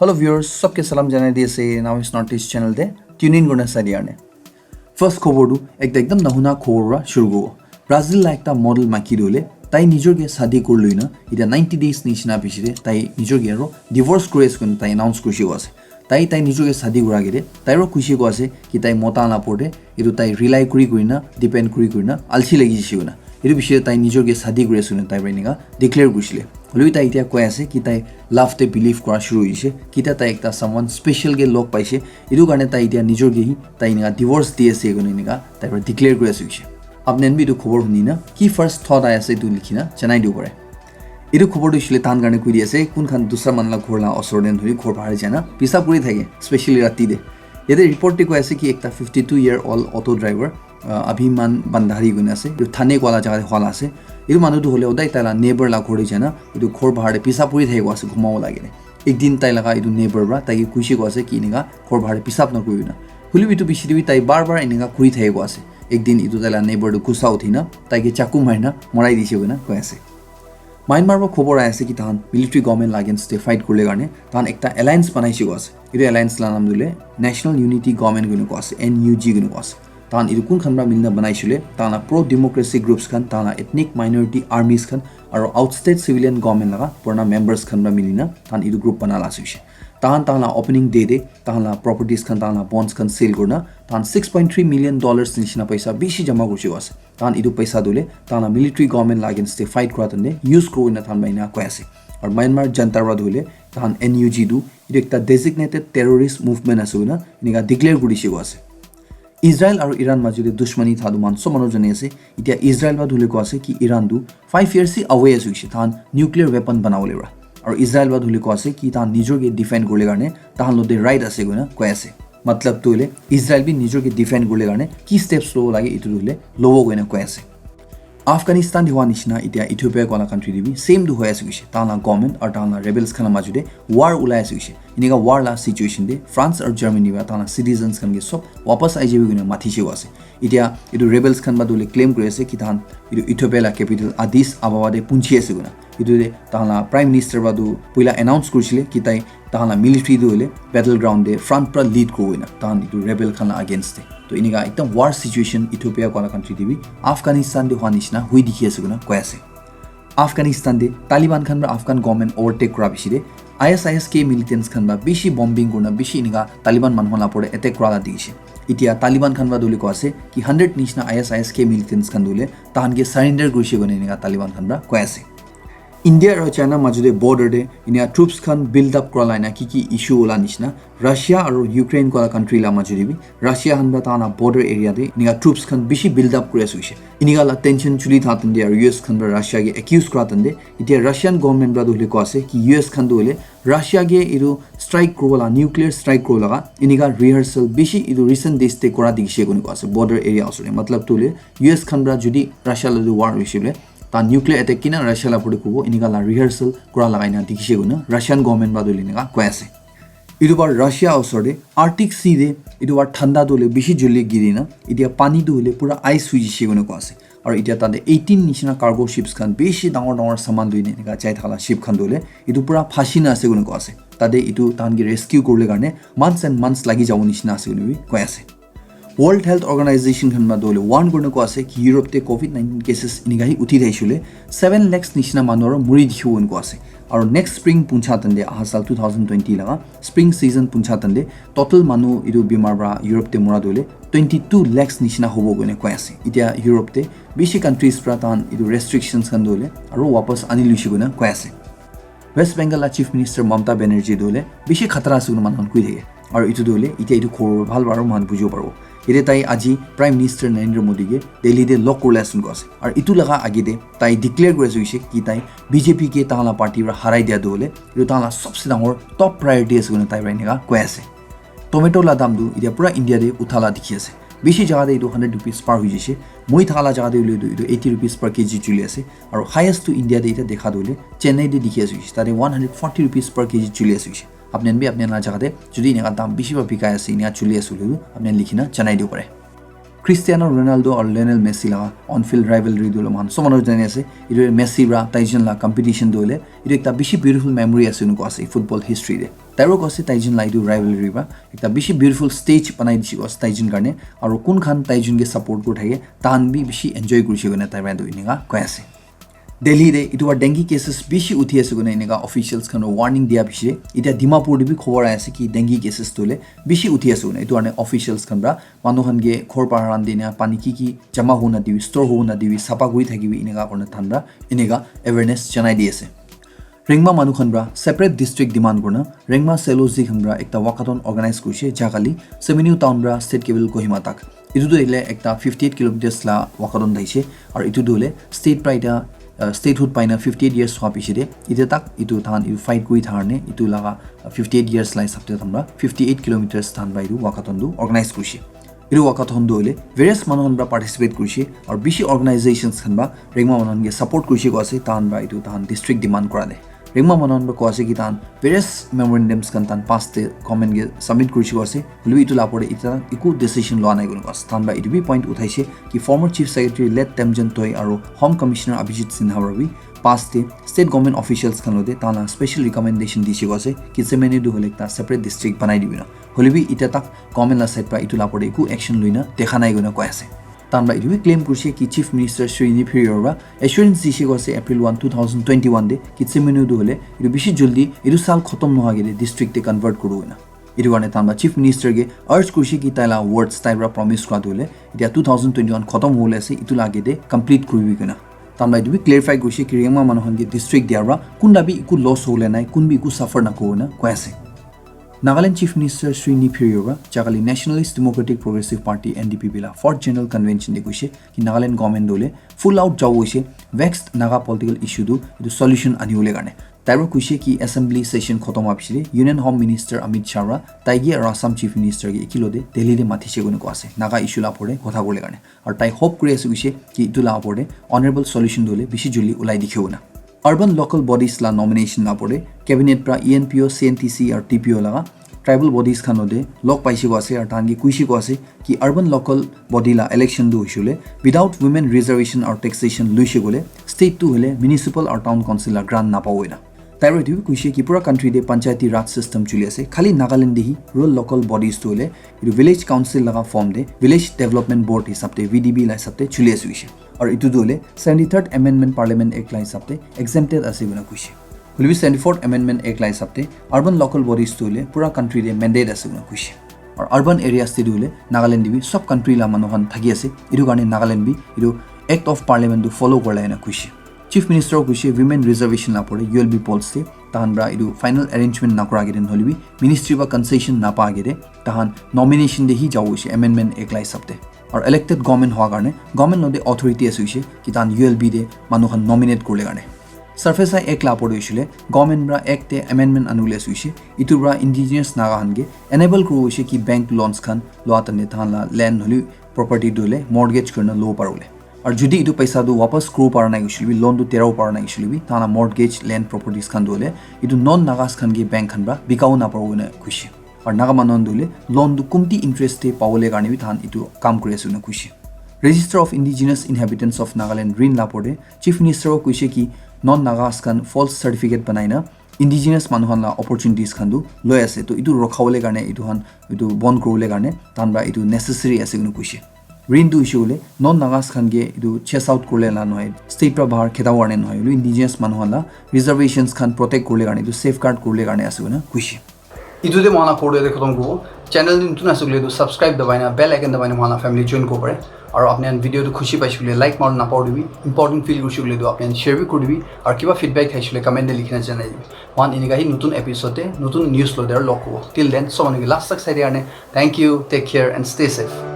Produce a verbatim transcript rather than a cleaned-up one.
Hello viewers, sabke salam janai di ase Now is Northeast channel te tune in kurna sai dia karne. First khobor tu ekta ekdam nahuna khobor para shuru kuribo. Brazil la ekta model maiki tu hoile tai nijor ke shadi kuri loina etia ninety days nishina piche te tai nijor ke aro divorce kuri ase koina tai announce kurishe ko ase. Tai tai nijor ke shadi kura ke te tai aro kuishe ko ase ki tai mota la opor te etu tai rely kuri kurina, depend kuri kurina alsi lagi jishe koina. Etu piche te tai nijor ke shadi kuri ase koina tai para enika declare kurishile. Hoilebi tai etia koi ase ki tai love te believe kura shuru hoishe, kita tai ekta someone special ke log paishe. Etu karne tai etia nijor ke hi tai enika divorce di ase koina enika tai para declare kuri ase hoishe. Apni khan bi etu khobor huni na ki first thought ahi ase etu likhi na janai dibo pare. Etu khobor tu hoishe le tahan karne koi di ase, kun khan dusra manu la ghor la osor te nahoi ghor bahar jai na pisab kuri thake, specially rati te. Yate report te koi ase ki ekta fifty two year old auto driver, uh, Abhiman Bhandari koina ase, etu Thane koa la jaga te hua la ase. Etu manu tu hoile hodai tai la neighbor la ghor te jai na etu ghor bahar te pisab kuri thake koa ase, ghuma bo lage ne. Ek din tai laga etu neighbor para tai ke kuishe koa ase ki enika ghor bahar te pisab na kuri na. Hoilebi etu piche te bi tai bar bar enika kuri thake koa ase. Ek din etu tai la neighbor tu gussa uthi na tai ke chaku mari na morai dishe koina koi ase. Myanmar para khobor ahi ase ki tahan military government la against te fight kurle karne tahan ekta alliance banaishe koa ase. Etu alliance la naam tu hoile National Unity Government koina koa ase, N U G koina koa ase. Tahan etu kun khan para milina banaishe le tahan la pro democracy groups khan, tahan la ethnic minority armies khan, aro outstate civilian government laga purana members khan para milina tahan etu group bana la ase hoishe. Tahan tahan la opening day te tahan la properties khan, tahan la bonds khan sale kurina tahan six point three million dollars nishina paisa bishi jama kurishe koa ase. Tahan etu paisa tu hoile tahan la military government la against te fight kura time te use kuribo koina tahan para enika koi ase. Aru Myanmar Junta para tu hoile tahan N U G tu etu ekta designated terrorist movement ase koina enika declare kuri dishe koa ase. Israel aru Iran majo te dushmani tha tu man sob manu jani ase. Etia Israel para tu hoile koa ase ki Iran tu five years se away ase hoishe tahan nuclear weapon banabole para. Aru Israel para tu hoile koa ase ki tahan nijor ke defend kurle karne tahan lo te right ase koina koi ase. Matlab tu hoile Israel bi nijor ke defend kurle karne ki steps lobo lage etu tu hoile lobo koina koi ase. Afghanistan te hua nishina etia Ethiopia koa la country te bi same tu hoi ase hoishe. Tahan la government aru tahan la rebels khan la majo te war ulai ase hoishe. Enika war la situation te France aru Germany para tahan la citizens khan ke sob wapas ahi jabo koina matishe koa ase. Etia etu rebels khan para tu hoile claim kuri ase ki tahan etu Ethiopia la capital Addis Ababa te punchi ase koina. Etu te tahan la prime minister para tu puila announce kurishile ki tai tahan la military tu hoile battle ground te front para lead kuribo koina tahan etu rebel khan la against te. To enika ekdam war situation Ethiopia koa la country te bi Afghanistan te hua nishina hui dikhi ase koina koi ase. Afghanistan te Taliban khan para Afghan government overtake kura piche te I S I S K militants khan para bishi bombing kurina bishi enika Taliban manu khan la opor te attack kura la dikhishe. Etia Taliban khan para tu hoile koa ase ki hundred nishina I S I S K militants khan tu hoile tahan ke surrender kurishe koina enika Taliban khan para koi ase. India aru China majo te border te enika troops khan build up kura la enika ki ki issue ola nishina Russia aru Ukraine koa la country la majo te bi Russia khan para tahan la border area te enika troops khan bishi build up kuri ase hoishe. Enika la tension chuli tha time te aru U S khan para Russia ke accuse kura time te etia Russian government para tu hoile koa ase ki U S khan tu hoile Russia ke etu strike kuribo la nuclear strike kuribo laga enika rehearsal bishi etu recent days te kura dikhishe koina koa ase border area osor te. Matlab tu hoile U S khan para jodi Russia la tu war hoishe bole tahan nuclear attack kina Russia la opor te kuribo enika la rehearsal kura lagai na dikhishe koina Russian government para tu hoile enika koi ase. Etu para Russia osor te Arctic Sea te etu para thanda tu hoile bishi joldi giri na etia pani tu hoile pura ice hui jishe koina koa ase. Aru etia tate eighteen nishina cargo ships khan bishi dangor dangor saman loi na enika jai thaka la ship khan tu hoile etu pura phashi na ase koina koa ase. Tate etu tahan ke rescue kuribole karne months and months lagi jabo nishina ase koina bi koi ase. World Health Organization khan para tu hoile warn kurina koa ase ki Europe te covid nineteen cases enika hi uthi thakishe hoile seven lakhs nishina manu aru muri dikhibo koina koa ase. Aru next spring puncha time te aha saal two thousand twenty laga spring season puncha time te total manu etu bimar para Europe te mura tu hoile twenty two lakhs nishina hobo koina koi ase. Etia Europe te bishi countries para tahan etu restrictions khan tu hoile aru wapas ani luishe koina koi ase. West Bengal la Chief Minister Mamata Banerjee tu hoile bishi khatara ase koina manu khan koi thake. Aru etu tu hoile etia etu khobor bhal para manu bujibo paribo. Etia tai aji Prime Minister Narendra Modi ke Delhi te log kuribole ase koina koi ase. Aru etu laga age te tai declare kuri ase hoishe ki tai B J P ke tahan la party para harai dia tu hoile etu tahan la sobse dangor top priority ase koina tai para enika koi ase. Tomato la dam tu etia pura India te utha la dikhi ase. Bishi jaga te etu hundred rupees par hoi jaise. Moi thaka la jaga te hoile etu, etu eighty rupees per K G chuli ase. Aru highest tu India te etia dekha tu hoile Chennai te dikhi ase hoise. Tate one hundred forty rupees per K G chuli ase hoise. Apni khan bi apni khan la jaga te jodi enika dam bishi para bikai ase, enika chuli ase hoile tu apni khan likhi na janai dibo pare. Cristiano Ronaldo aru Lionel Messi laga on-field rivalry tu moikhan sob manu jani ase. Etu Messi pra taijun la competition tu hoile etu ekta bishi beautiful memory ase enika ase football history te. Tairo koise taijun la etu rivalry pra ekta bishi beautiful stage banai dise koise taijun karne, aru kun khan taijun ke support kuri thake tahan bi bishi enjoy kurise koina tai pra tu enika koi ase. Delhi te etu pra dengue cases bishi uthi ase koina enika officials khan warning dia piche, etia Dimapur te bi khobor ahi ase ki dengue cases tu hoile bishi uthi ase koina. Etu karne officials khan pra manu khan ke ghor bahar dina pani ki ki jama hona dibi, store hona dibi, sapa kuri thakibi enika kurina tahan pra enika awareness janai di ase. Rengma manu khan pra separate district demand kurina Rengma Selo Zi khan pra ekta walkathon organize kurise, ja kali Seminyu town pra State Capital Kohima tak. Etu tu hoile ekta fifty eight kilometers la walkathon thaise, aru etu tu hoile state pra eta, uh, statehood paina fifty eight years hwa piche te etia tak etu tahan etu fight kuri thakar ne etu laga, uh, fifty eight years la hisab te tahan pra fifty eight kilometers tahan pra etu walkathon tu organize kurise. Etu walkathon tu hoile various manu khan pra participate kurise aru bishi organizations khan pra Rengma manu khan ke support kurise koi ase tahan pra etu tahan district demand kura te. Rengma manu khan pra koi ase ki tahan various memorandums khan tahan past te government ke submit kurise koi ase. Hoilebi etu la opor te etia eku decision loa nai koina koi ase. Tahan pra etu bi point uthaise ki former Chief Secretary late Temjen Toi aru Home Commissioner Abhijit Sinha pra bi past te state government officials khan lote tahan la special recommendation dise koi ase ki Seminyu tu hoile ekta separate district banai dibi na. Hoilebi etia tak government la side pra etu la opor te eku action loina dekha nai koina koi ase. Tahan pra etu bi claim kurise ki Chief Minister Sri Neiphiu Rio pra assurance dise koi ase April one, two thousand twenty-one te ki Seminyu tu hoile etu bishi jaldi etu saal khatam nohwa ke district te convert kuribo koina. Etu karne tahan pra Chief Minister ke urge kurise ki tai la words tai pra promise kura tu hoile etia two thousand twenty-one khatam hobole ase, etu la age te complete kuribi koina. Tahan pra etu bi clarify kurise ki Rengma manu khan ke district dia pra kunba bi eku loss hobole nai, kun bi eku suffer nakuribo koina koi ase. Nagaland Chief Minister Sri Neiphiu Rio pra jakali Nationalist Democratic Progressive Party, N D P P, la fourth General Convention te kuise ki Nagaland government tu hoile full out jabo hoise vexed Naga political issue tu etu solution anibole karne. Tai pra kuise ki assembly session khotom howa piche te Union Home Minister Amit Shah pra tai ke aru Assam Chief Minister ke ekelote Delhi te matise koina koi ase Naga issue la opor te kotha kuribole karne. Aru tai hope kuri ase kuise ki etu la opor te honourable solution tu hoile bishi jaldi ulai dikhibo koina. Urban local bodies la nomination la opor te cabinet pra E N P O, C N T C aru T P O laga tribal bodies khan lote log paise koi ase aru tahan ke kuise koi ase ki urban local body la election tu hoise koile without women reservation aru taxation loise koile state tu hoile municipal aru town council la grant napabo koina. Tai pra etu bi kuise ki pura country te panchayati raj system chuli ase, khali Nagaland te hi rural local bodies tu hoile etu village council laga form te village development board hisab te V D B la hisab te chuli ase kuise. Aru etu tu hoile seventy third Amendment Parliament Act la hisab te exempted ase koina kuise. Hoilebi seventy fourth Amendment Act la hisab te urban local bodies tu hoile pura country te mandate ase koina kuise. Aru urban areas te tu hoile Nagaland te bi sob country la manu khan thaki ase, etu karne Nagaland bi etu Act of Parliament tu follow kuribole koina kuise. Chief Minister kuise women reservation la opor te U L B polls te tahan pra etu final arrangement nakura ke din hoilebi ministry pra concession napa ke de tahan nomination te hi jabo hoise Amendment Act la hisab te. Aru elected government howa karne government lote authority ase hoise ki tahan U L B te manu khan nominate kuribole karne. Surface Act la opor te hoise koile government pra act te amendment anibole ase hoise. Etu pra indigenous Naga khan ke enable kuribo hoise ki bank loans khan loa time te tahan la land hoilebi property tu hoile mortgage kurina lobo paribole. Aru jodi etu paisa tu wapas kuribo para nai hoise koile bi, loan tu tera bo para nai hoise koile bi, tahan la mortgage land properties khan tu hoile etu non Nagas khan ke bank khan pra bikabo naparibo koina kuise. Aru Naga manu khan tu hoile loan tu kumti interest te pabole karne bi tahan etu kam kuri ase koina kuise. Registrar of Indigenous Inhabitants of Nagaland, RIIN la opor te Chief Minister o kuise ki non Nagas khan false certificate banai na indigenous manu khan la opportunities khan tu loi ase, to etu rokhabole karne etu khan etu bon kuribole karne tahan pra etu necessary ase koina kuise. RIIN tu hoise koile non Nagas khan ke etu chase out kuribole la nohoi, state pra bahar kheda karne nohoi, hoilebi indigenous manu khan la reservations khan protect kuribole karne, etu safeguard kuribole karne ase koina kuise. Etu te moikhan la khobor tu yate khatam kuribo. Channel te notun ase koile tu subscribe dabai na bell icon dabai na moikhan la family join kuribo pare. Aru apni khan video tu khushi paise koile like mara napahoribi. Important feel kurise koile tu apni khan share bi kuri dibi. Aru kiba feedback thakiase koile comment te likhi na janai dibi. Moikhan enika hi notun episode te notun news loi log kuribo. Till then, sob manu ke last tak sai dia karne thank you, take care and stay safe.